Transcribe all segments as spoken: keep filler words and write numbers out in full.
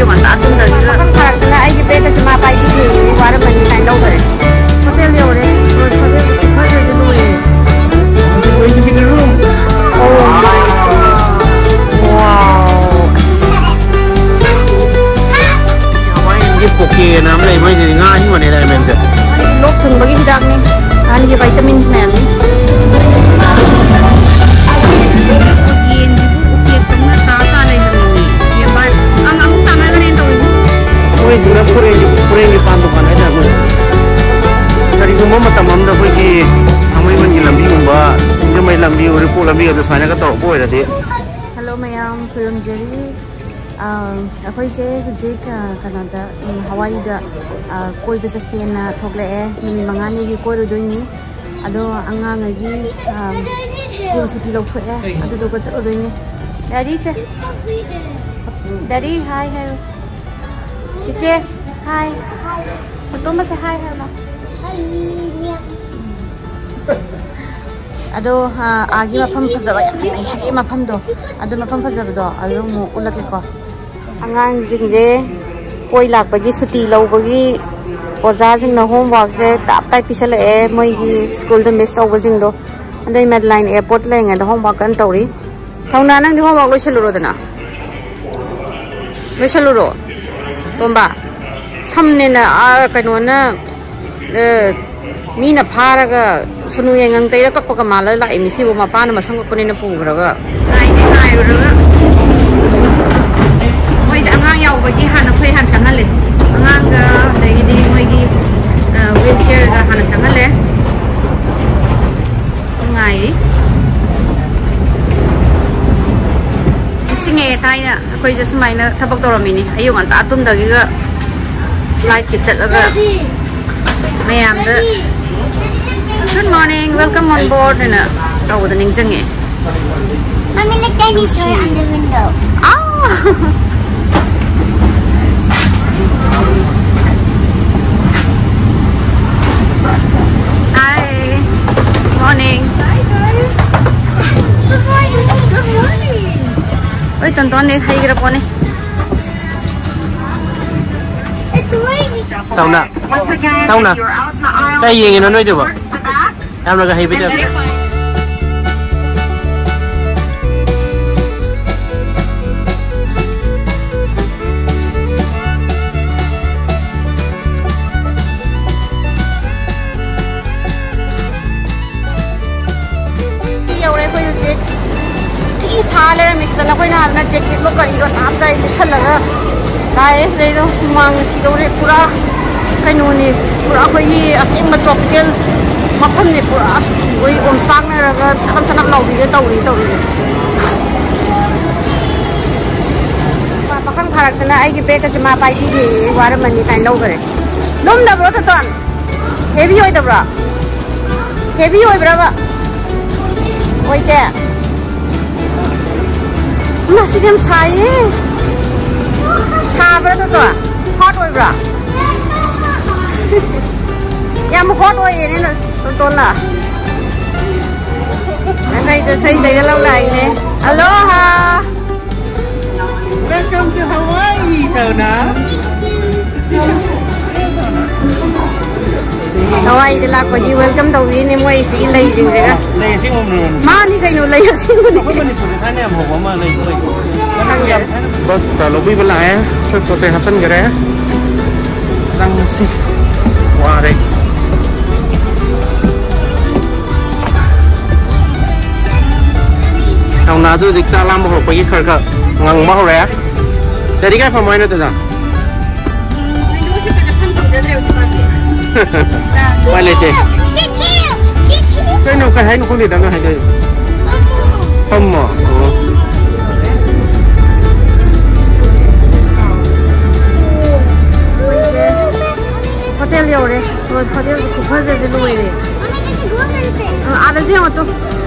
ꯉꯟꯇꯥ ꯇꯨꯝꯗꯕꯤꯗ꯫ ꯄꯥꯈꯪ ꯐꯥꯔꯛꯇꯅ ꯑꯩꯒꯤ ꯕꯦꯒ ꯑꯁꯤ ꯃꯥ ꯄꯥꯏꯕꯤꯗꯦ, ꯋꯥꯔꯝꯃꯅꯤ ꯀꯥꯏꯅ ꯂꯧꯈꯔꯦ꯫ ꯍꯣꯇꯦꯜ ꯌꯧꯔꯦ꯫ ꯍꯣꯏ, ꯐꯖꯩ, ꯐꯖꯩꯁꯦ ꯂꯣꯏꯔꯦ꯫ This is going to be the room. Oh my God. Wow. Hawaiian ꯒꯤ ꯄꯣꯀꯦꯅ ꯑꯃ ꯂꯩ, ꯃꯣꯏꯁꯤꯗꯤ ꯉꯥ ꯑꯍꯤꯡꯕꯅꯦ ꯗꯥꯏꯃꯟꯁꯦ꯫ ꯂꯣꯛ ꯊꯨꯡꯕꯒꯤ ꯍꯤꯗꯥꯛꯅꯤ꯫ ꯑꯍꯟꯒꯤ vitamins ꯃꯌꯥꯝꯅꯤ꯫ ꯌꯦꯟꯁꯤꯕꯨ ꯎꯆꯦꯛꯇꯧꯅ ꯆꯥ ꯆꯥ ꯂꯩꯔꯝꯃꯤꯅꯦ꯫ ꯌꯦꯟꯕꯥ-, ꯑꯪ, ꯑꯃꯨꯛ ꯇꯥꯟꯅꯈ꯭ꯔꯦꯅ ꯇꯧꯔꯤꯁꯦ꯫ ꯃꯣꯏꯁꯤꯅ ꯐꯣꯔꯦꯟꯒꯤ, ꯐꯣꯔꯦꯟꯒꯤ ꯄꯥꯟ ꯗꯨꯀꯥꯟ ꯍꯥꯏꯇꯥꯔꯦ ꯃꯣꯏ꯫ ꯀꯔꯤꯒꯨꯝꯕ ꯃꯇꯝ ꯑꯃꯗ ꯑꯩꯈꯣꯏꯒꯤ ꯊꯥꯡꯃꯩꯕꯟꯒꯤ ꯂꯝꯕꯤꯒꯨꯝꯕ, ꯁꯤꯡꯖꯃꯩ ꯂꯝꯕꯤ, ꯎꯔꯤꯄꯣꯛ ꯂꯝꯕꯤꯒꯗꯣ ꯁꯨꯃꯥꯏꯅꯒ ꯇꯧꯔꯛꯄ ꯑꯣꯏꯔꯗꯤ꯫ Hello ꯃꯌꯥꯝ, ꯈꯨꯔꯨꯝꯖꯔꯤ꯫ ꯑ, ꯑꯩꯈꯣꯏꯁꯦ ꯍꯧꯖꯤꯛ, ꯑ, ꯀꯩꯅꯣꯗ, ꯎꯝ, ꯍꯋꯥꯏꯗ, ꯑ, ꯀꯣꯏꯕ ꯆꯠꯁꯦꯅ ꯊꯣꯛꯂꯛꯑꯦ꯫ ꯅꯨꯃꯤꯠ ꯃꯉꯥꯅꯤꯒꯤ ꯀꯣꯏꯔꯨꯗꯣꯏꯅꯤ꯫ ꯑꯗꯣ ꯑꯉꯥꯡꯉꯩꯒꯤ, ꯑ, ꯁ꯭ꯀꯨꯜ ꯁꯨꯇꯤ ꯂꯧꯊꯣꯛꯑꯦ, ꯑꯗꯨꯗꯨꯒ ꯆꯠꯂꯨꯗꯣꯏꯅꯤ꯫ ꯗꯦꯗꯤꯁꯦ, ꯗꯦꯗꯤ ꯍꯥꯏ ꯍꯥꯏꯔꯣ꯫ ꯆꯤꯆꯦ, ꯍꯥꯏ꯫ ꯐꯣꯇꯣ ꯑꯃꯁꯦ ꯍꯥꯏ ꯍꯥꯏꯔꯣ꯫ ꯑꯗꯣ, ꯑ, ꯑꯥꯒꯤ ꯃꯐꯝ ꯐꯖꯕ ꯌꯥꯝ ꯐꯖꯩ ꯍꯥꯏꯌꯦ ꯃꯐꯝꯗꯣ꯫ ꯑꯗꯨ ꯃꯐꯝ ꯐꯖꯕꯗꯣ ꯑꯗꯨ ꯑꯃꯨꯛ ꯎꯠꯂꯛꯀꯦꯀꯣ꯫ ꯑꯉꯥꯡꯁꯤꯡꯁꯦ ꯀꯣꯏ ꯂꯥꯛꯄꯒꯤ ꯁꯨꯇꯤ ꯂꯧꯕꯒꯤ ꯑꯣꯖꯥꯁꯤꯡꯅ homeworkꯁꯦ ꯇꯞ ꯇꯥꯏ ꯄꯤꯁꯜꯂꯛꯑꯦ, ꯃꯣꯏꯒꯤ ꯁ꯭ꯀꯨꯜꯗ miss ꯇꯧꯕꯁꯤꯡꯗꯣ꯫ ꯑꯗꯩ ꯃꯦꯗꯂꯥꯏꯟ airport ꯂꯩꯔꯤꯉꯩꯗ homework ꯀꯟꯅ ꯇꯧꯔꯤ꯫ ꯊꯧꯅꯥ, ꯅꯪꯗꯤ homework ꯂꯣꯏꯁꯜꯂꯨꯔꯣꯗꯅ꯫ ꯂꯣꯏꯁꯜꯂꯨꯔꯣ꯫ ꯇꯣꯝꯕ, ꯁꯝꯅꯦꯅ, ꯑꯥ, ꯀꯩꯅꯣꯅ, ꯑ, ꯃꯤꯅ ꯐꯥꯔꯒ ꯁꯨꯅꯨ ꯌꯥꯏꯉꯪ ꯇꯩꯔ ꯀꯛꯄꯒ ꯃꯥꯜꯂ ꯂꯥꯛꯏ ꯃꯤꯁꯤꯕꯨ꯫ ꯃꯄꯥꯅ ꯃꯁꯝ ꯀꯛꯄꯅꯦꯅ ꯄꯨꯈ꯭ꯔꯒ꯫ ꯉꯥꯏꯗꯤ ꯉꯥꯏꯔꯨꯔꯒ ꯃꯣꯏꯗ ꯑꯉꯥꯡ ꯌꯥꯎꯕꯒꯤ ꯍꯥꯟꯅ ꯑꯩꯈꯣꯏ ꯍꯥꯟꯅ ꯆꯪꯍꯜꯂꯦ꯫ ꯑꯉꯥꯡꯒ ꯑꯗꯒꯤꯗꯤ ꯃꯣꯏꯒꯤ, ꯑ, wheelchairꯒ ꯍꯥꯟꯅ ꯆꯪꯍꯜꯂꯦ꯫ ꯉꯥꯏꯔꯤ꯫ ꯅꯤꯡꯁꯤꯡꯉꯛꯑꯦ ꯊꯥꯏꯅ꯫ ꯑꯩꯈꯣꯏꯁꯦ ꯁꯨꯃꯥꯏꯅ ꯊꯕꯛ ꯇꯧꯔꯝꯃꯤꯅꯤ꯫ ꯑꯌꯨꯛ ꯉꯟꯇꯥ ꯇꯨꯝꯗꯒꯤꯒ flightꯀꯤ ꯆꯠꯂꯒ ꯃꯌꯥꯝꯗ "Good morning, welcome on board" ꯍꯥꯏꯅ ꯇꯧꯕꯗ ꯅꯤꯡꯁꯤꯡꯉꯦ꯫ Mommy, look, dinosaur on the window. Ah! Hi. Morning. Hi, guys. Good morning. Good morning. Oi, Tonton, ꯍꯩꯈ꯭ꯔ ꯄꯣꯠꯅꯤ꯫ ꯇꯧꯅ꯫ ꯇꯧꯅ꯫ ꯀꯩ ꯌꯦꯡꯉꯤꯅꯣ ꯅꯣꯏꯗꯨꯕꯣ? ꯌꯥꯝꯅꯒ ꯍꯩꯕꯩ ꯇꯥꯏꯞꯇ꯫ ꯌꯧꯔꯦ ꯑꯩꯈꯣꯏ ꯍꯧꯖꯤꯛ꯫ ꯊꯤ ꯁꯥ ꯂꯩꯔꯝꯃꯤ ꯁꯤꯗ꯫ ꯅꯈꯣꯏꯅ ꯍꯥꯟꯅ ꯖꯦꯀꯦꯠꯂꯣ ꯀꯔꯤꯅꯣ ꯅꯍꯥꯟ ꯀꯥꯏ ꯂꯤꯠꯁꯜꯂꯒ ꯂꯥꯛꯑꯦ꯫ ꯁꯤꯗꯩꯗ ꯍꯨꯃꯥꯡꯅ ꯁꯤꯗꯧꯔꯦ ꯄꯨꯔꯥ꯫ ꯀꯩꯅꯣꯅꯤ, ꯄꯨꯔꯥ ꯑꯩꯈꯣꯏꯒꯤ ꯑꯁꯦꯡꯕ ꯇ꯭ꯔꯣꯄꯤꯀꯦꯜ ꯃꯐꯝꯅꯤ꯫ ꯄꯨꯔꯥ ꯑꯩꯈꯣꯏ ꯑꯣꯝꯆꯥꯛꯅꯔꯒ ꯆꯅꯞ ꯆꯅꯞ ꯂꯥꯎꯕꯤꯒ ꯇꯧꯔꯤ ꯇꯧꯔꯤꯁꯦ꯫ ꯄꯥꯈꯪ ꯐꯥꯔꯛꯇꯅ ꯑꯩꯒꯤ ꯕꯦꯒ ꯑꯁꯤ ꯃꯥ ꯄꯥꯏꯕꯤꯒꯦ, ꯋꯥꯔꯝꯃꯅꯤ ꯀꯥꯏꯅ ꯂꯧꯈꯔꯦ꯫ ꯂꯨꯝꯗꯕ꯭ꯔꯣ ꯇꯣꯇꯣꯟ? ꯍꯦꯚꯤ ꯑꯣꯏꯗꯕ꯭ꯔꯣ? ꯍꯦꯚꯤ ꯑꯣꯏꯕ꯭ꯔꯕ? ꯑꯣꯏꯗꯦ꯫ ꯏꯃꯥ, ꯁꯤꯗꯤ ꯌꯥꯝ ꯁꯥꯏꯌꯦ꯫ ꯁꯥꯕ꯭ꯔꯥ ꯇꯣꯇꯣ? ꯍꯣꯠ ꯑꯣꯏꯕ꯭ꯔꯥ? ꯌꯥꯝ ꯍꯣꯠ ꯑꯣꯏꯌꯦꯅꯦ ꯅ-, ꯇꯣꯇꯣꯅ꯫ ꯀꯩꯗ, ꯀꯩꯗꯒ ꯂꯧ ꯂꯥꯛꯏꯅꯦ꯫ ꯑꯂꯣꯍꯥ꯫ Welcome to Hawaii, ꯇꯧꯅ꯫ ꯍꯋꯥꯏꯗ ꯂꯥꯛꯄꯒꯤ welcome ꯇꯧꯕꯤꯔꯤꯅꯦ ꯃꯣꯏ ꯁꯤꯒꯤ ꯂꯩꯁꯤꯡꯁꯤꯒ꯫ ꯂꯩ ꯑꯁꯦꯡꯕ ꯑꯃ ꯂꯩꯔꯝꯃꯤ꯫ ꯃꯥꯅꯤ ꯀꯩꯅꯣ, ꯂꯩ ꯑꯁꯦꯡꯕꯅꯤ꯫ ꯑꯩꯈꯣꯏ ꯃꯅꯤꯄꯨꯔꯗ ꯊꯥꯏꯅ ꯌꯥꯝ ꯍꯧꯕ ꯑꯃ ꯂꯩ, ꯂꯩ꯫ ꯃꯊꯪ ꯌꯥꯝ ꯊꯥꯏꯅ ꯕꯁꯇ ꯂꯧꯕꯤꯕ ꯂꯥꯛꯑꯦ꯫ ꯆꯠꯄꯁꯦ ꯍꯥꯞꯆꯤꯟꯈ꯭ꯔꯦ꯫ ꯆꯪꯉꯁꯤ꯫ ꯋꯥꯔꯦ꯫ ꯊꯧꯅꯥꯁꯨ ꯍꯧꯖꯤꯛ ꯆꯥꯛ ꯂꯥꯝꯕ ꯍꯧꯔꯛꯄꯒꯤ ꯈꯔ ꯈꯔ ꯉꯪꯕ ꯍꯧꯔꯛꯑꯦ꯫ ꯗꯦꯗꯤ ꯀꯥꯏ ꯐꯝꯃꯣ ꯍꯥꯏꯅꯣ ꯑꯗꯨꯗ? ꯎꯝ, window seat ꯇ ꯆꯠꯐꯝ ꯈꯪꯖꯗ꯭ꯔꯦ ꯍꯧꯖꯤꯛꯀꯥꯟꯗꯤ꯫ ꯎꯄꯥꯏ ꯂꯩꯇꯦ꯫ ꯀꯩꯅꯣ, ꯀꯩ ꯍꯥꯏꯅꯣ ꯈꯪꯗꯦꯗ ꯅꯪ ꯍꯥꯏꯗꯣ꯫ ꯐꯝꯃꯣ꯫ ꯑꯣ꯫ ꯍꯣꯇꯦꯜ ꯌꯧꯔꯦ꯫ ꯍꯣꯇꯦꯜꯁꯦ ꯈꯨꯐꯖꯁꯦ ꯂꯣꯏꯔꯦ꯫ ꯑ, ꯑꯥꯗꯁꯨ ꯌꯦꯡꯉꯣ ꯇꯨ꯫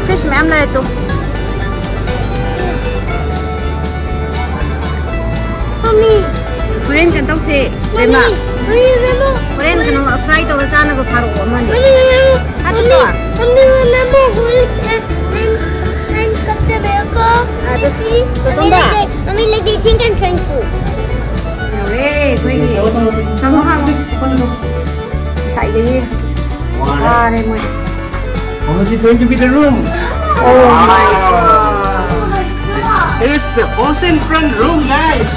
Fish ꯃꯌꯥꯝ ꯂꯩꯔꯦ ꯇꯨ꯫ ꯍꯣꯔꯦꯟ ꯀꯩꯅꯣ ꯇꯧꯁꯦ, ꯕꯦꯝꯃ꯫ ꯍꯣꯔꯦꯟ ꯀꯩꯅꯣ fry ꯇꯧꯔ ꯆꯥꯅꯕ ꯐꯥꯔꯛꯑꯣ ꯑꯃꯅꯤ꯫ ꯐꯥꯠꯇꯣ? ꯑꯗꯨ ꯇꯣꯇꯣꯝꯕ꯫ ꯌꯧꯔꯦ꯫ ꯑꯩꯈꯣꯏꯒꯤ ꯊꯝꯃꯣ ꯍꯥꯡꯉꯣ꯫ ꯉꯁꯥꯏꯗꯒꯤ ꯋꯥꯔꯦ ꯃꯣꯏ꯫ How is it going to be the room? Oh my God! It's, it's the ocean front room, guys.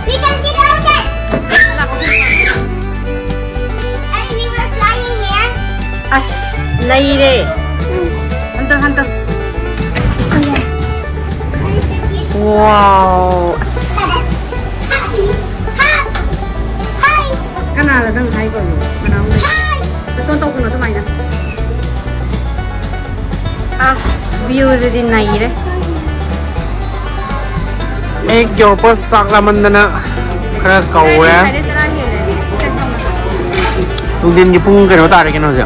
We can see the ocean. I mean, we were flying here. ꯑꯁ, ꯂꯩꯔꯦ꯫ ꯍꯟꯇꯣ, ꯍꯟꯇꯣ꯫ Wow. ꯑꯁ꯫ ꯀꯅꯥꯗ ꯅꯪ ꯍꯥꯏꯈ꯭ꯔꯕꯅꯣ? ꯀꯅꯥ ꯑꯃꯨꯛ ꯂꯩ? ꯅꯇꯣꯟ ꯇꯧꯒꯅꯨ ꯑꯗꯨꯃꯥꯏꯅ꯫ ꯑꯁ, viewꯁꯤꯗꯤ ꯅꯩꯔꯦ꯫ ꯍꯦꯛ ꯌꯧꯔꯛꯄ ꯆꯥꯛ ꯂꯥꯝꯃꯟꯗꯅ ꯈꯔ ꯀꯧꯔꯦ꯫ ꯉꯁꯥꯏꯗꯩ ꯆꯔꯥ ꯍꯦꯜꯂꯦ꯫ ꯅꯨꯡꯊꯤꯟꯒꯤ ꯄꯨꯡ ꯀꯩꯅꯣ ꯇꯥꯔꯦ ꯀꯩꯅꯣꯁꯦ꯫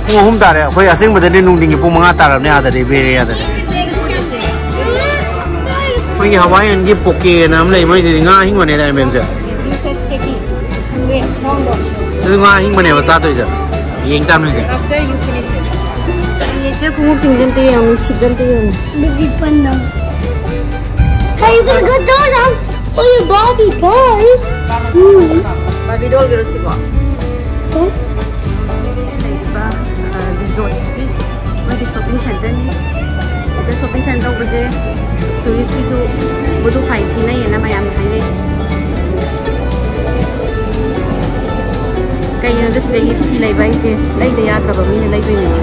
ꯄꯨꯡ ꯑꯍꯨꯝ ꯇꯥꯔꯦ꯫ ꯑꯩꯈꯣꯏ ꯑꯁꯦꯡꯕꯗꯗꯤ ꯅꯨꯡꯊꯤꯟꯒꯤ ꯄꯨꯡ ꯃꯉꯥ ꯇꯥꯔꯕꯅꯦ, ꯑꯥꯗꯗꯤ, ꯕꯦ ꯑꯦꯔꯤꯌꯥꯗꯗꯤ꯫ ꯑꯩꯈꯣꯏꯒꯤ ꯍꯋꯥꯏꯌꯟꯒꯤ ꯄꯣꯀꯦꯅ ꯑꯃ ꯂꯩ, ꯃꯣꯏꯁꯤꯗꯤ ꯉꯥ ꯑꯍꯤꯡꯕꯅꯦ ꯗꯥꯏꯃꯦꯟꯁꯦ꯫ ꯑꯗꯨ ꯉꯥ ꯑꯍꯤꯡꯕꯅꯦꯕ ꯆꯥꯗꯣꯏꯁꯦ꯫ ꯌꯦꯡ ꯇꯥꯕꯅꯤꯁꯦ꯫ ꯁꯦ, ꯈꯣꯡꯎꯞꯁꯤꯡꯁꯦ ꯑꯝꯇ ꯌꯦꯡꯉꯨ, ꯁꯤꯠ ꯑꯝꯇ ꯌꯦꯡꯉꯨ꯫ Baby panda. Hey, you gonna go down? Oh, your Barbie toys. Barbie ꯗꯣꯜꯒꯤꯔꯣ ꯁꯤꯕꯣ? ꯂꯩꯔꯤꯕ, ꯑ, ꯔꯤꯖꯣꯔꯠꯁꯀꯤ ꯃꯣꯏꯒꯤ ꯁꯣꯞꯄꯤꯡ ꯁꯦꯟꯇꯔꯅꯤ꯫ ꯁꯤꯗ ꯁꯣꯞꯄꯤꯡ ꯁꯦꯟꯇꯔ ꯇꯧꯕꯁꯦ ꯇꯨꯔꯤꯁꯀꯤꯁꯨ ꯕꯣꯗꯨ ꯐꯥꯏꯟ ꯊꯤꯅꯩꯌꯦꯅ ꯃꯌꯥꯝꯅ ꯍꯥꯏꯅꯩ꯫ ꯀꯩꯒꯤꯅꯣꯗ ꯁꯤꯗꯒꯤ ꯐꯤ ꯂꯩꯕ ꯍꯥꯏꯁꯦ ꯂꯩꯗ ꯌꯥꯗ꯭ꯔꯕ ꯃꯤꯅ ꯂꯩꯗꯣꯏꯅꯦꯕ꯫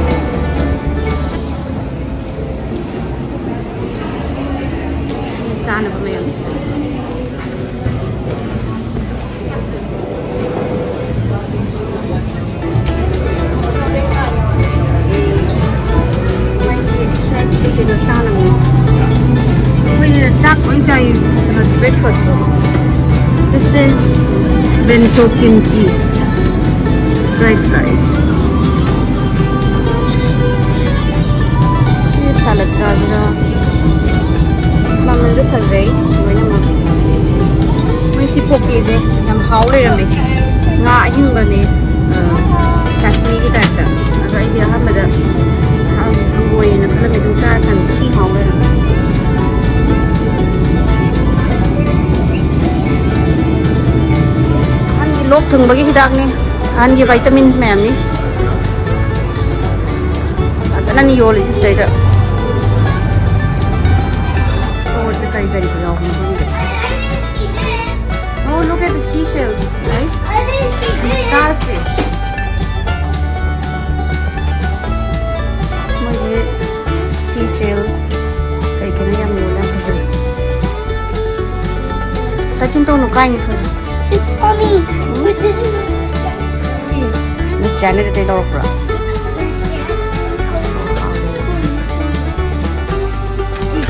ꯆꯥꯅꯕ ꯃꯌꯥꯝ꯫ ꯃꯣꯏꯒꯤ snacks ꯀꯩ ꯀꯩꯅꯣ ꯆꯥꯅꯕꯅꯦ꯫ ꯑꯩꯈꯣꯏꯅ ꯆꯥꯛ ꯂꯣꯏ ꯆꯥꯏ, ꯀꯩꯅꯣ, breakfast꯫ This is bento kimchi, fried rice꯫ ꯁꯤ ꯁꯥꯂꯠ ꯆꯥꯁꯤꯔꯥ? ꯃꯃꯜꯁꯨ ꯐꯖꯩ ꯂꯣꯏꯅꯃꯛ꯫ ꯃꯣꯏ ꯁꯤ ꯄꯣꯀꯦꯁꯦ ꯌꯥꯝ ꯍꯥꯎ ꯂꯩꯔꯝꯃꯦ꯫ ꯉꯥ ꯑꯍꯤꯡꯕꯅꯦ, ꯑ, ꯁꯥꯁꯤꯃꯤꯒꯤ typeꯇ꯫ ꯑꯗꯣ ꯑꯩꯗꯤ ꯑꯍꯥꯟꯕꯗ ꯍꯪꯒꯣꯏꯅ ꯈꯜꯂꯝꯃꯦ, ꯑꯗꯨꯝ ꯆꯥꯔꯀꯥꯟꯗ ꯊꯤ ꯍꯥꯎ ꯂꯩꯔꯝꯃꯦ꯫ ꯊꯨꯡꯕꯒꯤ ꯍꯤꯗꯥꯛꯅꯤ꯫ ꯑꯍꯟꯒꯤ vitamins ꯃꯌꯥꯝꯅꯤ꯫ ꯐꯖꯅꯅꯤ ꯌꯣꯜꯂꯤꯁꯤ ꯁꯤꯗꯩꯗ꯫ Storeꯁꯦ ꯀꯔꯤ ꯀꯔꯤ ꯌꯥꯎꯕꯅꯣ ꯈꯪꯗꯦ꯫ Oh, look at the seashells, guys. Starfish. ꯃꯣꯏꯁꯦ seashell ꯀꯩ ꯀꯩꯅꯣ ꯌꯥꯝ ꯌꯣꯜꯂꯦ, ꯌꯥꯝ ꯐꯖꯩ꯫ ꯇꯥꯆꯤꯟ ꯇꯧꯅꯨ, ꯀꯥꯏꯅꯤ ꯐꯔꯦ꯫ Mommy, what did you want? ꯅꯣꯏ ꯆꯥꯅꯗꯤ ꯂꯧꯔꯛꯄ꯭ꯔꯣ?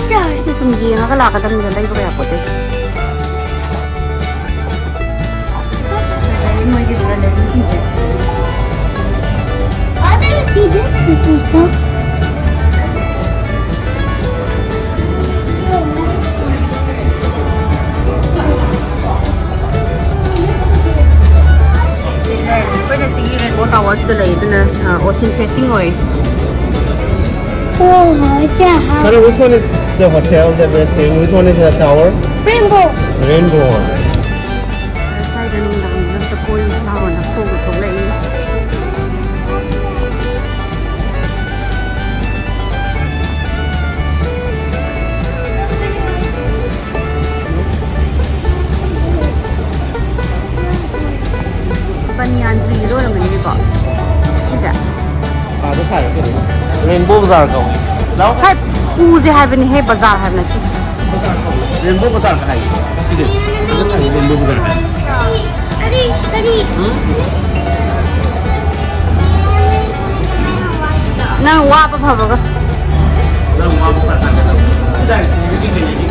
ꯁꯤꯗꯤ ꯁꯨꯝ ꯌꯦꯡꯉꯒ ꯂꯥꯛꯀꯗꯕꯅꯤꯗ, ꯂꯩꯕꯒ ꯌꯥꯄꯣꯠꯇꯦ꯫ ꯐꯖꯩ ꯃꯣꯏꯒꯤ jewelleryꯁꯤꯡꯁꯦ꯫ Father, see this Christmas stuff. ꯑꯩꯈꯣꯏꯅ ꯁꯤꯒꯤ rainbow towerꯁꯤꯗ ꯂꯩ, ꯑꯗꯨꯅ, ꯑ, ocean facing ꯑꯣꯏ꯫ Oh, it's a house. Tara, which one is the hotel that we're staying? Which one is the tower? Rainbow. Rainbow. ꯁ꯭ꯋꯥꯏꯗ ꯅꯨꯡꯗꯥꯡꯗ ꯑꯝꯇ ꯀꯣꯏꯔꯨꯁꯤ ꯂꯥꯛꯑꯣꯅ ꯈꯣꯡꯅ ꯊꯣꯛꯂꯛꯏ꯫ Banyan treeꯗ ꯑꯣꯏꯔꯝꯒꯅꯤꯅꯦꯀꯣ ꯁꯤꯁꯦ꯫ ꯑꯥꯗ ꯊꯥꯔꯦ ꯀꯩꯅꯣ꯫ Rainbow Bazaar ꯀꯧꯋꯦ꯫ ꯂꯥꯎ꯫ ꯍꯥꯏ, ꯄꯨꯁꯦ ꯍꯥꯏꯕꯅꯦꯍꯦ, ꯕꯖꯥꯔ ꯍꯥꯏꯕ ꯅꯠꯇꯦ꯫ Rainbow Bazaar ꯀ ꯍꯥꯏꯌꯦ ꯁꯤꯁꯦ꯫ ꯐꯖꯅ ꯍꯥꯏꯌꯦ, Rainbow Bazaar ꯍꯥꯏ꯫ ꯀꯔꯤ, ꯀꯔꯤ? ꯎꯝ? ꯅꯪ ꯋꯥꯕ ꯐꯕꯒ꯫ ꯅꯪ ꯋꯥꯕ ꯐꯔꯀꯥꯟꯗ ꯅꯪ ꯏꯟꯖꯥꯡ ꯊꯣꯡꯕꯒꯤ ꯀꯩꯅꯣꯒꯤ꯫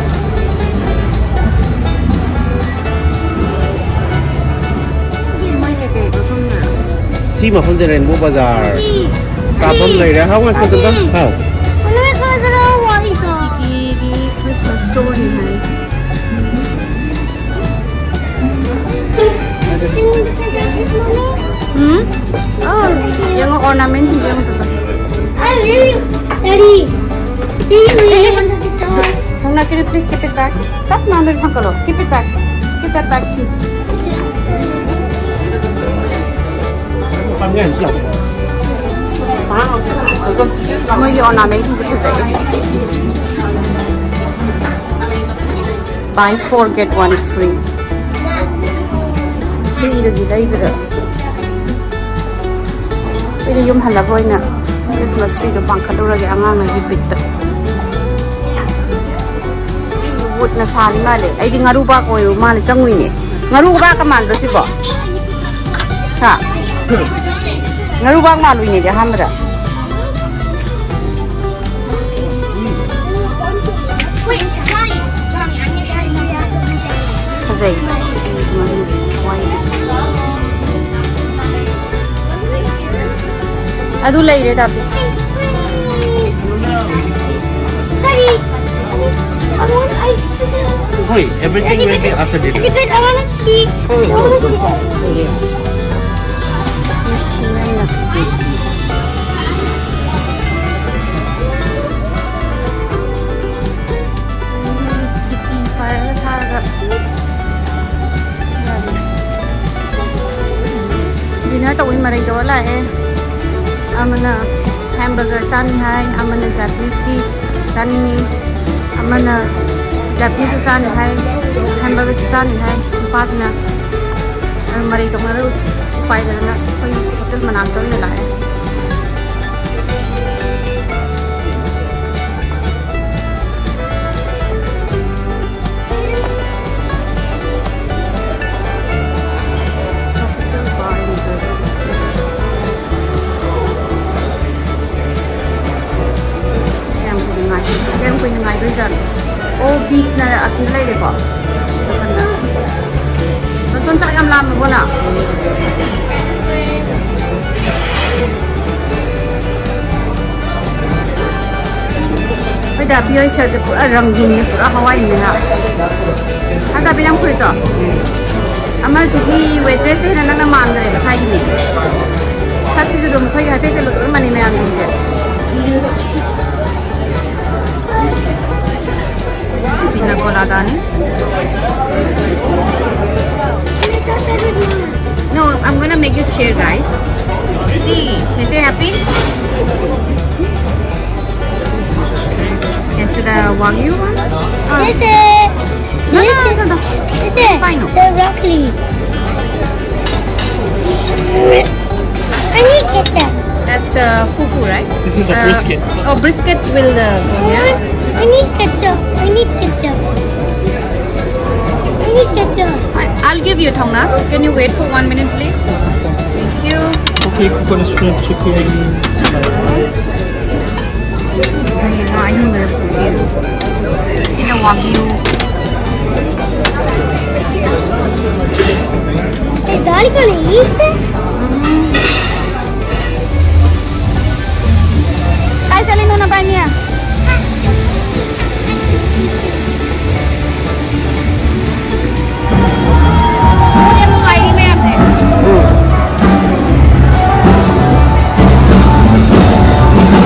ꯁꯤ ꯃꯣꯏ ꯀꯩꯀꯩ ꯃꯐꯝꯅꯣ? ꯁꯤ ꯃꯐꯝꯁꯦ Rainbow Bazaar꯫ ꯁꯤ, ꯀꯥꯐꯝ ꯁꯤ, ꯂꯩꯔꯦ꯫ How much for the ꯑꯁꯤ꯫ How? ꯁꯤꯒꯤ Christmas storeꯅꯤ ꯍꯥꯏ꯫ ꯎꯝ? ꯑꯣ, ꯌꯦꯡꯉꯣ, ornamentꯁꯤꯡꯁꯦ ꯌꯦꯡꯉꯣ, Tata. I really, Daddy, do you really want the guitar? Hungna, can you please keep it back? Tap na, may hangkalo. Keep it back. Keep that back too. ꯃꯣꯏꯒꯤ ornamentsꯁꯤꯡꯁꯦ ꯐꯖꯩ꯫ Buy four get one free꯫ Freeꯗꯒꯤ ꯂꯩꯕꯗ ꯑꯩꯗꯤ ꯌꯨꯝ ꯍꯜꯂꯒ ꯑꯣꯏꯅ Christmas treeꯗꯣ ꯄꯥꯡꯈꯠꯂꯨꯔꯒꯦ ꯑꯉꯥꯡꯉꯩꯒꯤ ꯕꯤꯠꯇ꯫ Woodꯅ ꯁꯥꯔꯤ ꯃꯥꯜꯂꯦ꯫ ꯑꯩꯗꯤ ꯉꯥꯔꯨꯕꯥꯛ ꯑꯣꯏꯔꯨ ꯃꯥꯜꯂꯦ ꯆꯪꯉꯨꯏꯅꯦ꯫ ꯉꯥꯔꯨꯕꯥꯛꯀ ꯃꯥꯟꯗ꯭ꯔꯣ ꯁꯤꯕꯣ? ꯍꯥ? ꯉꯥꯔꯨꯕꯥꯛ ꯃꯥꯜꯂꯨꯏꯅꯦꯗꯤ ꯑꯍꯥꯟꯕꯗ꯫ ꯐꯖꯩ꯫ ꯑꯗꯨ ꯂꯩꯔꯦ ꯗꯥꯕꯤ꯫ ꯀꯔꯤ? ꯍꯣꯏ, everything will be after dinner. David, I wanna see. ꯉꯁꯤ ꯅꯪꯅ ꯗꯤꯄꯤ ꯐꯥꯏꯔꯒ ꯊꯥꯔꯒ ꯌꯥꯔꯦ꯫ Dinner ꯇꯧꯕꯩ ꯃꯔꯩ ꯇꯧꯔ ꯂꯥꯛꯑꯦ꯫ ꯑꯃꯅ hamburger ꯆꯥꯅꯤ ꯍꯥꯏ, ꯑꯃꯅ Japaneseꯀꯤ ꯆꯥꯅꯤꯡꯉꯤ, ꯑꯃꯅ Japaneseꯁꯨ ꯆꯥꯅꯤ ꯍꯥꯏ, hamburgerꯁꯨ ꯆꯥꯅꯤ ꯍꯥꯏ꯫ ꯅꯨꯄꯥꯁꯤꯅ ꯑꯗꯨ ꯃꯔꯩ ꯇꯧꯅꯔ ꯎꯄꯥꯏ ꯂꯩꯇꯗꯅ ꯑꯩꯈꯣꯏ hotel ꯃꯅꯥꯛꯇ ꯑꯣꯏꯅ ꯂꯥꯛꯑꯦ꯫ ꯀꯌꯥꯝ ꯀꯨꯏꯅ ꯉꯥꯏ-, ꯀꯌꯥꯝ ꯀꯨꯏꯅ ꯉꯥꯏꯗꯣꯏꯖꯥꯠꯅꯣ? ꯑꯣ, beachꯅ ꯑꯁꯣꯝꯗ ꯂꯩꯔꯦꯀꯣ꯫ ꯅꯥꯀꯟꯗ꯫ ꯅꯇꯣꯟ ꯆꯥꯛ ꯌꯥꯝ ꯂꯥꯝꯃꯕꯣ ꯅꯪ? ꯑꯩꯈꯣꯏ ꯗꯥꯕꯤ ꯍꯣꯏ shirtꯁꯦ ꯄꯨꯔꯥ ꯔꯪꯒꯤꯟꯅꯦ, ꯄꯨꯔꯥ ꯍꯋꯥꯏꯅꯦ ꯍꯥ꯫ ꯍꯥ, ꯗꯥꯕꯤ ꯅꯪ ꯐꯨꯔꯤꯠꯇꯣ? ꯑꯃꯁꯤꯒꯤ waitressꯁꯦ ꯍꯦꯟꯅ ꯅꯪꯅ ꯃꯥꯟꯈ꯭ꯔꯦꯕ ꯁ꯭ꯋꯥꯏꯒꯤ ꯃꯤ꯫ ꯁꯛꯁꯤꯁꯨ ꯑꯗꯨꯝ ꯑꯩꯈꯣꯏꯒꯤ ꯍꯥꯏꯐꯦꯠ ꯍꯦꯛ ꯂꯣꯏ ꯃꯥꯟꯅꯩ ꯃꯌꯥꯝꯁꯤꯡꯁꯦ꯫ Pina coladáꯅꯤ꯫ No, I'm gonna make you share, guys. See, is it happy? Is it the wagyu one? Sisi. No, no, no, no, no. Sisi. Fine. The broccoli. I need ketchup. That's the fufu, right? This is the Uh, brisket. Oh, brisket will uh, go here. I need ketchup. I need ketchup. I need ketchup. I- I'll give you, Thongna. Can you wait for one minute, please? Thank you. Okay, coconut shrimp, chicken. Wait, no, I need the food. See the wagyu. Is Daddy gonna eat this? Kai sali nuna banya.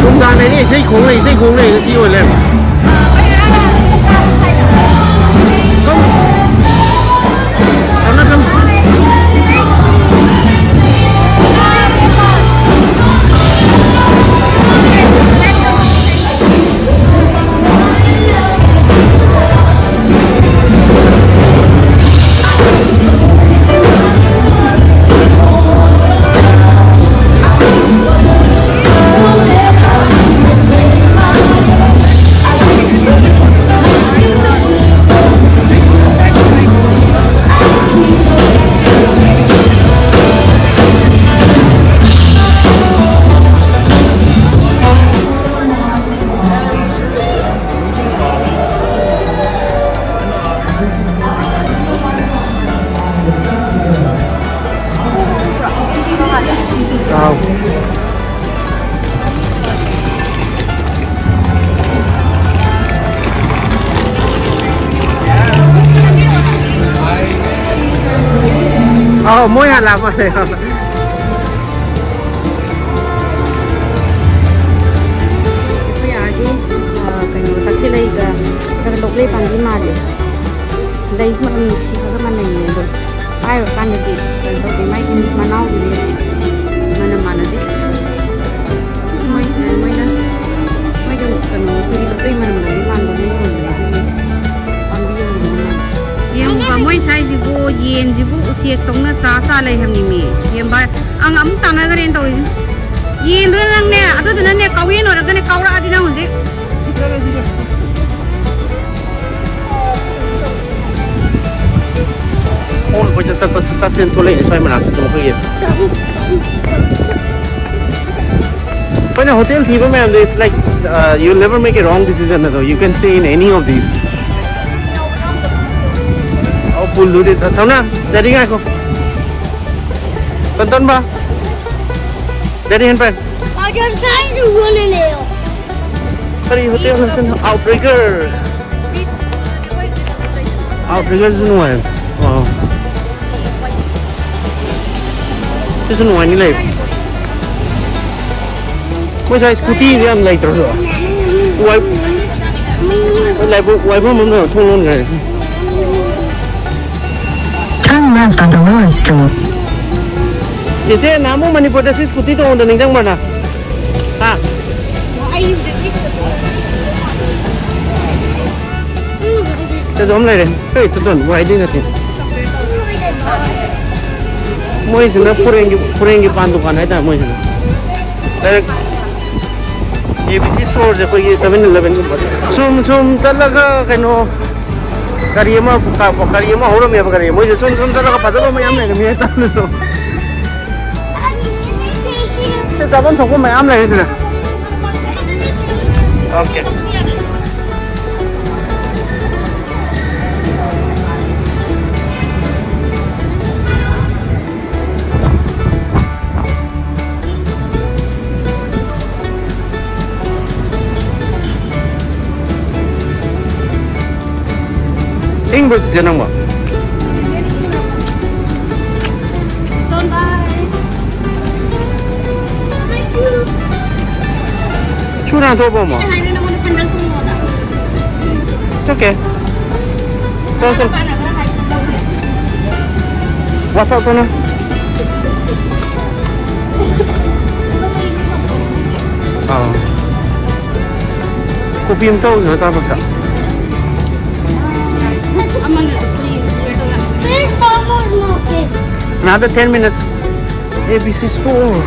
ꯅꯨꯡꯗꯥꯡꯗꯅꯦ ꯏꯁꯩ ꯈꯣꯡ ꯂꯩ, ꯏꯁꯩ ꯈꯣꯡ ꯂꯩ ꯉꯁꯤ ꯑꯣꯏ ꯂꯩꯔꯝꯃꯦ꯫ ꯊꯝꯃꯦ, ꯊꯝꯃꯦ꯫ ꯑꯥꯎ꯫ ꯑꯥꯎ, ꯃꯣꯏ ꯍꯥꯟꯅ ꯂꯥꯛꯄꯅꯦ꯫ ꯑꯩꯈꯣꯏ ꯑꯥꯒꯤ, ꯑ, ꯀꯩꯅꯣ, ꯇꯈꯦꯜꯂꯩꯒ ꯈꯔ ꯂꯣꯛꯂꯩ ꯄꯥꯝꯕꯤ ꯃꯥꯜꯂꯦ꯫ ꯂꯩꯁꯨ ꯃꯅꯝ ꯅꯨꯡꯁꯤꯕꯒ ꯃꯥꯟꯅꯩꯌꯦ ꯑꯗꯣ꯫ ꯍꯥꯏꯔꯀꯥꯟꯗꯗꯤ ꯀꯩꯅꯣ ꯇꯧꯗꯦ, ꯃꯥꯒꯤ ꯃꯅꯥꯎꯗꯨꯗꯤ ꯃꯅꯝ ꯃꯥꯟꯅꯗꯦ꯫ ꯃꯣꯏꯁꯤꯅ ꯃꯣꯏꯅ ꯃꯣꯏꯗꯣ ꯀꯩꯅꯣ ꯑꯩꯈꯣꯏꯒꯤ ꯂꯨꯄꯩ ꯃꯅꯝ ꯃꯥꯟꯕ ꯃꯥꯟꯕ ꯑꯃ ꯌꯣꯟꯕꯅꯦ, ꯑꯗꯨꯒꯤ ꯄꯥꯝꯕꯤ ꯌꯣꯟꯕꯅꯦ꯫ ꯌꯦꯡꯉꯨꯕ, ꯃꯣꯏ ꯁ꯭ꯋꯥꯏꯁꯤꯕꯨ ꯌꯦꯟꯁꯤꯕꯨ ꯎꯆꯦꯛꯇꯧꯅ ꯆꯥ ꯆꯥ ꯂꯩ ꯍꯥꯏꯕꯅꯤꯃꯤ꯫ ꯌꯦꯡꯕ, ꯑꯪ ꯑꯃꯨꯛ ꯇꯥꯟꯅꯈ꯭ꯔꯦꯅ ꯇꯧꯔꯤꯁꯤ꯫ ꯌꯦꯟꯗꯨꯅ ꯅꯪꯅꯦ, ꯑꯗꯨꯗꯨꯅꯅꯦ ꯀꯥꯎꯌꯦꯟ ꯑꯣꯏꯔꯒꯅꯦ ꯀꯥꯎꯔꯛꯑꯗꯤ ꯅꯪ ꯍꯧꯖꯤꯛ꯫ ꯈꯣꯡꯅ ꯀꯣꯏꯆꯠ ꯆꯠꯄꯁꯨ ꯆꯠꯁꯦꯅ ꯊꯣꯛꯂꯛꯑꯦ ꯁ꯭ꯋꯥꯏ ꯃꯅꯥꯛꯇꯁꯨ ꯑꯩꯈꯣꯏꯒꯤ꯫ ꯑꯩꯈꯣꯏꯅ ꯍꯣꯇꯦꯜ ꯊꯤꯕ ꯃꯌꯥꯝꯗꯣ, it's like, uh, you'll never make a wrong decision ꯑꯗꯣ, you can stay in any of these. ꯑꯧ, ꯄꯨꯜꯗꯨꯗꯤ ꯊꯝꯅ ꯗꯦꯗꯤ ꯉꯥꯏꯈꯣ꯫ ꯇꯟꯇꯟꯕ꯫ ꯗꯦꯗꯤ ꯍꯦꯟꯄꯟ꯫ आज हम साइड बोले ले आओ। ꯀꯔꯤ ꯍꯣꯇꯦꯜꯅꯣ ꯁꯤꯅ? Outrigger꯫ Outriggerꯁꯨ ꯅꯨꯡꯉꯥꯏ꯫ ꯑꯥ꯫ ꯁꯤꯁꯨ ꯅꯨꯡꯉꯥꯏꯅꯤ ꯂꯩ꯫ ꯃꯣꯏ ꯁ꯭ꯋꯥꯏ ꯁ꯭ꯀꯨꯇꯤꯁꯦ ꯌꯥꯝ ꯂꯩꯇ꯭ꯔꯁꯨ꯫ ꯋꯥꯏ-, ꯂꯥꯏꯕꯛ-, ꯋꯥꯏꯐꯝ ꯑꯃ ꯊꯣꯡ ꯂꯣꯟꯈ꯭ꯔꯦ꯫ Turn left on Dolores Street. ꯆꯦꯆꯦ, ꯅꯍꯥꯟꯃꯨꯛ ꯃꯅꯤꯄꯨꯔꯗ ꯁꯤ ꯁ꯭ꯀꯨꯇꯤ ꯇꯣꯡꯕꯗ ꯅꯤꯡꯁꯤꯡꯕ꯭ꯔ ꯅꯪ? ꯍꯥ? ꯁꯤꯗꯁꯨ ꯑꯃ ꯂꯩꯔꯦ꯫ ꯀꯩ ꯇꯨꯇꯣꯟ ꯋꯥꯏꯗꯤ ꯅꯠꯇꯦ꯫ ꯃꯣꯏꯁꯤꯅ ꯐꯣꯔꯦꯟꯒꯤ, ꯐꯣꯔꯦꯟꯒꯤ ꯄꯥꯟ ꯗꯨꯀꯥꯟ ꯍꯥꯏꯇꯥꯔꯦ ꯃꯣꯏꯁꯤꯅ꯫ Direct A B C storeꯁꯦ ꯑꯩꯈꯣꯏꯒꯤ seven eleven ꯒꯨꯝꯕ꯫ ꯁꯨꯝ ꯁꯨꯝ ꯆꯠꯂꯒ ꯀꯩꯅꯣ ꯒꯥꯔꯤ ꯑꯃ, ꯒꯥꯔꯤ ꯑꯃ ꯍꯧꯔꯝꯃꯦꯕ, ꯒꯥꯔꯤ꯫ ꯃꯣꯏꯁꯦ ꯁꯨꯝ ꯁꯨꯝ ꯆꯠꯂꯒ ꯐꯖꯕ ꯃꯌꯥꯝ ꯂꯩꯔꯝꯃꯦ ꯍꯥꯏꯇꯥꯔꯦ꯫ ꯁꯤ ꯆꯥꯐꯝ ꯊꯣꯛꯄ ꯃꯌꯥꯝ ꯂꯩꯔꯦ ꯁꯤꯗ꯫ Okay꯫ ꯏꯪꯕ꯭ꯔꯣ ꯆꯤꯆꯦ ꯅꯪꯕꯣ? ꯁꯨ ꯅꯥꯟꯊꯣꯛꯑꯕꯣ ꯑꯃꯨꯛ? ꯑꯩꯅ ꯍꯥꯏꯕꯗꯤ ꯅꯉꯣꯟꯗ ꯁꯦꯟꯗꯜ ꯇꯣꯡꯉꯣꯅ꯫ It's okay. ꯆꯠꯂꯣ, ꯆꯠꯂꯣ꯫ ꯃꯄꯥꯅ ꯈꯔ ꯍꯥꯏ ꯇꯧꯗꯦ꯫ What's up, Tana? ꯑꯥ꯫ ꯀꯣꯐꯤ ꯑꯝꯇ ꯇꯧꯁꯤꯔꯣ Starbucks-ꯇ? Another ten minutes. A B C store.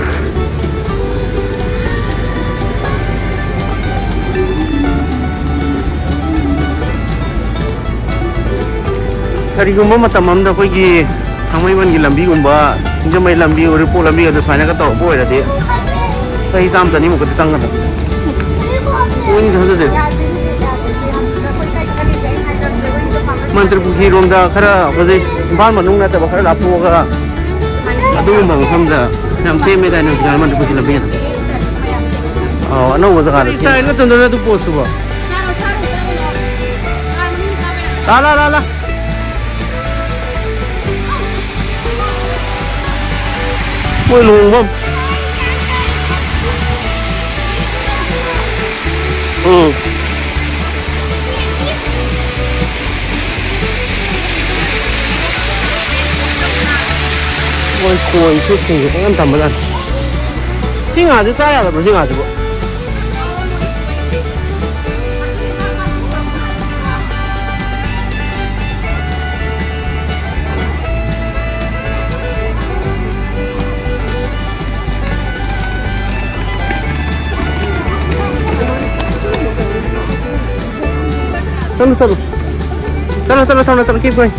ꯀꯔꯤꯒꯨꯝꯕ ꯃꯇꯝ ꯑꯃꯗ ꯑꯩꯈꯣꯏꯒꯤ ꯊꯥꯡꯃꯩꯕꯟꯒꯤ ꯂꯝꯕꯤꯒꯨꯝꯕ, ꯁꯤꯡꯖꯃꯩ ꯂꯝꯕꯤ, ꯎꯔꯤꯄꯣꯛ ꯂꯝꯕꯤ ꯑꯗꯨ ꯁꯨꯃꯥꯏꯅꯒ ꯇꯧꯔꯛꯄ ꯑꯣꯏꯔꯗꯤ ꯆꯍꯤ ꯆꯥꯝꯃ ꯆꯅꯤꯃꯨꯛꯀꯗꯤ ꯆꯪꯒꯗ꯭ꯔꯥ? ꯃꯣꯏꯅꯤ ꯊꯥꯖꯗꯦ꯫ ꯃꯟꯇ꯭ꯔꯤ ꯄꯨꯈ꯭ꯔꯤꯔꯣꯝꯗ ꯈꯔ ꯍꯧꯖꯤꯛ ꯏꯝꯐꯥꯜ ꯃꯅꯨꯡ ꯅꯠꯇꯕ ꯈꯔ ꯂꯥꯞꯊꯣꯛꯑꯒ ꯑꯗꯨꯒꯨꯝꯕ ꯃꯐꯝꯗ ꯌꯥꯝ ꯁꯦꯝꯃꯦꯗꯥꯏꯅꯦ ꯍꯧꯖꯤꯛꯀꯥꯟ ꯃꯟꯇ꯭ꯔꯤ ꯄꯨꯈ꯭ꯔꯤ ꯂꯝꯕꯤ ꯑꯗꯣ꯫ ꯑꯧ, ꯑꯅꯧꯕ ꯖꯒꯥꯗ ꯁꯦꯝꯃꯦ꯫ ꯁ꯭ꯇꯥꯏꯜ ꯅꯠꯇ꯭ꯔꯣ ꯑꯗꯨ ꯄꯣꯁꯇꯨꯕꯣ? ꯂꯥ, ꯂꯥ, ꯂꯥ, ꯂꯥ꯫ ꯃꯣꯏ ꯂꯨꯍꯣꯡꯐꯝ꯫ ꯎꯝ꯫ ꯃꯣꯏ ꯈꯣꯏ ꯐꯨꯠꯁꯤꯡꯁꯦ ꯄꯪꯊꯝ ꯊꯝꯕꯖꯥꯠꯅꯤ꯫ ꯁꯤ ꯉꯥꯁꯦ ꯆꯥ ꯌꯥꯗꯕ꯭ꯔꯣ, ꯁꯤ ꯉꯥꯁꯤꯕꯨ? ꯆꯠꯂꯨ, ꯆꯠꯂꯨ꯫ ꯆꯠꯂꯣ, ꯆꯠꯂꯣ, ꯊꯧꯅ ꯆꯠꯂꯣ, keep going.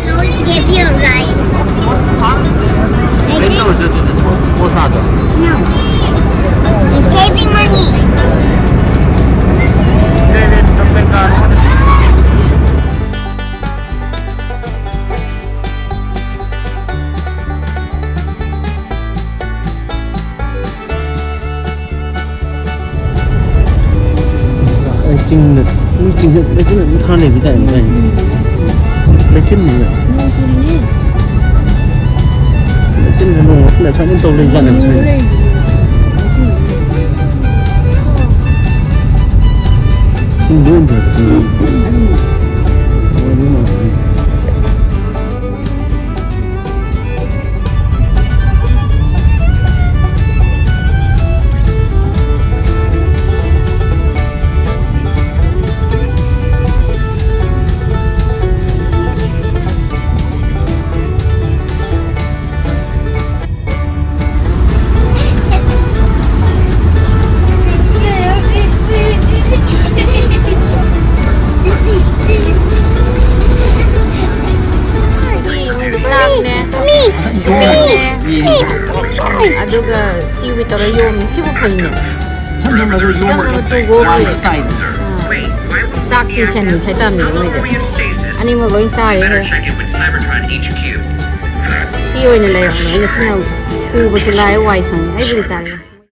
Always give you a ride. Wait, no, it's just, it's just, it's not. No. You're saving money. ꯂꯩꯆꯤꯟꯗ, ꯂꯩꯆꯤꯟꯗ, ꯂꯩꯆꯤꯟꯗ ꯑꯗꯨꯝ ꯊꯥꯅ ꯂꯩꯕ ꯇꯥꯏꯞ ꯇꯥꯏ꯫ ꯂꯩꯆꯤꯟꯅꯤꯅ꯫ ꯅꯣꯡ ꯆꯨꯔꯤꯅꯦ꯫ ꯂꯩꯆꯤꯟꯗ ꯅꯣꯡ ꯃꯔꯛꯇ ꯁꯨꯃꯥꯏꯅ ꯇꯧ ꯂꯩꯕ ꯖꯥꯠꯅꯦꯕ ꯁꯨꯃꯥꯏꯅ꯫ ꯂꯩ꯫ ꯂꯩꯆꯤꯟ꯫ ꯆꯥꯛꯅꯦ, ꯆꯤꯛꯀꯟꯅꯦ, ꯑꯗꯨꯒ ꯁꯤꯋꯤ ꯇꯧꯔ ꯌꯣꯝꯃꯤ꯫ ꯁꯤꯕꯨ ꯐꯩꯅꯦ꯫ ꯆꯥꯛ ꯑꯃ ꯇꯨꯒꯣꯒꯤ꯫ ꯑꯥ꯫ ꯆꯥꯛꯇꯤ ꯁꯦꯟ ꯃꯤꯟꯁ ꯍꯥꯏꯇꯥꯕꯅꯦ ꯃꯣꯏꯗꯤ꯫ ꯑꯅꯤꯃꯛ ꯂꯣꯏ ꯆꯥꯔꯦ꯫ ꯁꯤ ꯑꯣꯏꯅ ꯂꯩꯔꯝꯃꯦ꯫ ꯑꯩꯅ ꯁꯤꯅ ꯄꯨꯕꯁꯨ ꯂꯥꯏ, ꯋꯥꯏ ꯁꯪꯉꯦ꯫ ꯑꯩꯕꯨꯗꯤ ꯆꯥꯔꯦ꯫